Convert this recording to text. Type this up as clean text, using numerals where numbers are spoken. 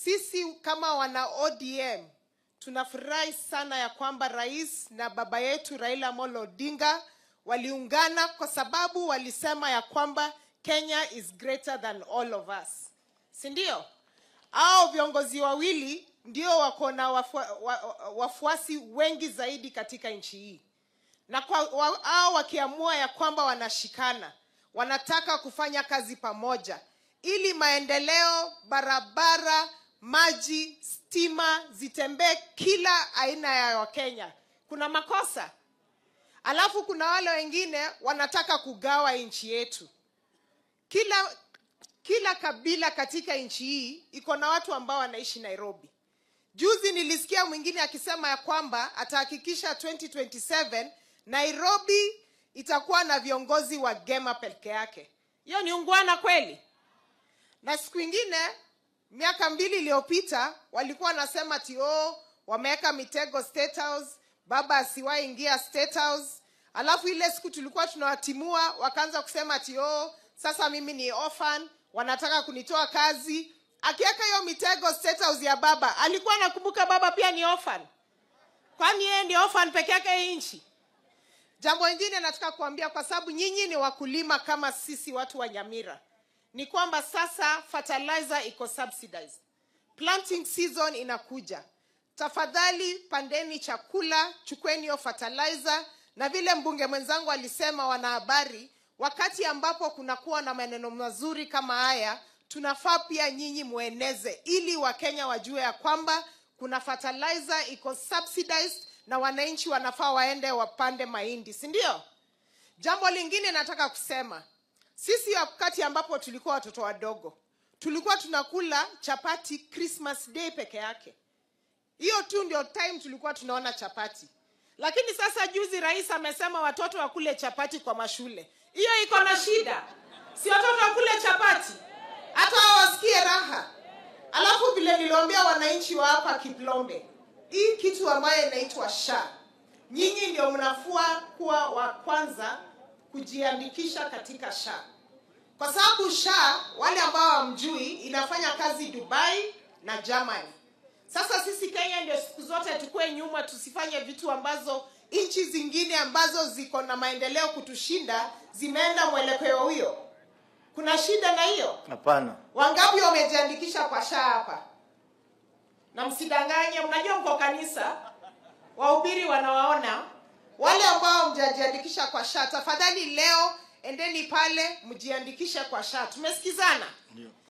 Sisi kama wana ODM tunafurahi sana ya kwamba rais na baba yetu Raila Amolo Odinga waliungana, kwa sababu walisema ya kwamba Kenya is greater than all of us, si ndio? Hao viongozi wawili ndio wako na wafuasi wengi zaidi katika nchi hii, na hao wakiamua ya kwamba wanashikana, wanataka kufanya kazi pamoja ili maendeleo, barabara, maji, stima zitembee kila aina ya Wakenya. Kuna makosa? Alafu kuna wale wengine wanataka kugawa nchi yetu. Kila kabila katika nchi hii iko na watu ambao wanaishi Nairobi. Juzi nilisikia mwingine akisema ya kwamba atahakikisha 2027 Nairobi itakuwa na viongozi wa Gema peke yake. Hiyo ni ungwana kweli? Na siku ingine miaka 2 iliyopita walikuwa wanasema ati oh, wameweka mitego State House, baba asiwahi ingia State House. Alafu ile siku tulikuwa tunawatimua wakaanza kusema ati oh, sasa mimi ni orphan, wanataka kunitoa kazi. Akiweka hiyo mitego State House ya baba, alikuwa anakumbuka baba pia ni orphan? Kwani yeye ni orphan peke yake hii nchi? Jambo lingine nataka kuambia, kwa sababu nyinyi ni wakulima kama sisi watu wa Nyamira, ni kwamba sasa fertilizer iko subsidized. Planting season inakuja. Tafadhali pandeni chakula, chukueni hiyo fertilizer. Na vile mbunge mwenzangu alisema, wanahabari, wakati ambapo kunakuwa na maneno mazuri kama haya, tunafaa pia nyinyi mueneze ili Wakenya wajue ya kwamba kuna fertilizer iko subsidized na wananchi wanafaa waende wapande mahindi, si ndio? Jambo lingine nataka kusema, sisi wakati ambapo tulikuwa watoto wadogo, tulikuwa tunakula chapati Christmas Day peke yake. Hiyo tu ndio time tulikuwa tunaona chapati. Lakini sasa juzi rais amesema watoto wakule chapati kwa mashule. Hiyo iko na shida. Si watoto wakule chapati, hata wasikie raha. Alafu vile niliwaambia wananchi wa hapa Kiplombe, hii kitu ambayo inaitwa SHA, nyinyi ndio mnafua kuwa wa kwanza kujiandikisha katika SHA. Kwa sababu SHA, wale ambao hamjui, inafanya kazi Dubai na Germany. Sasa sisi Kenya ndio siku zote tukue nyuma, tusifanye vitu ambazo nchi zingine ambazo ziko na maendeleo kutushinda zimeenda mwelekeo huyo. Kuna shida na hiyo? Hapana. Wangapi wamejiandikisha kwa SHA hapa? Na msidanganye, mnajua mko kanisa, wahubiri wanawaona. Wale ambao mjajiandikisha kwa SHA, tafadhali leo endeni pale mjiandikishe kwa SHA. Tumesikizana? Ndio.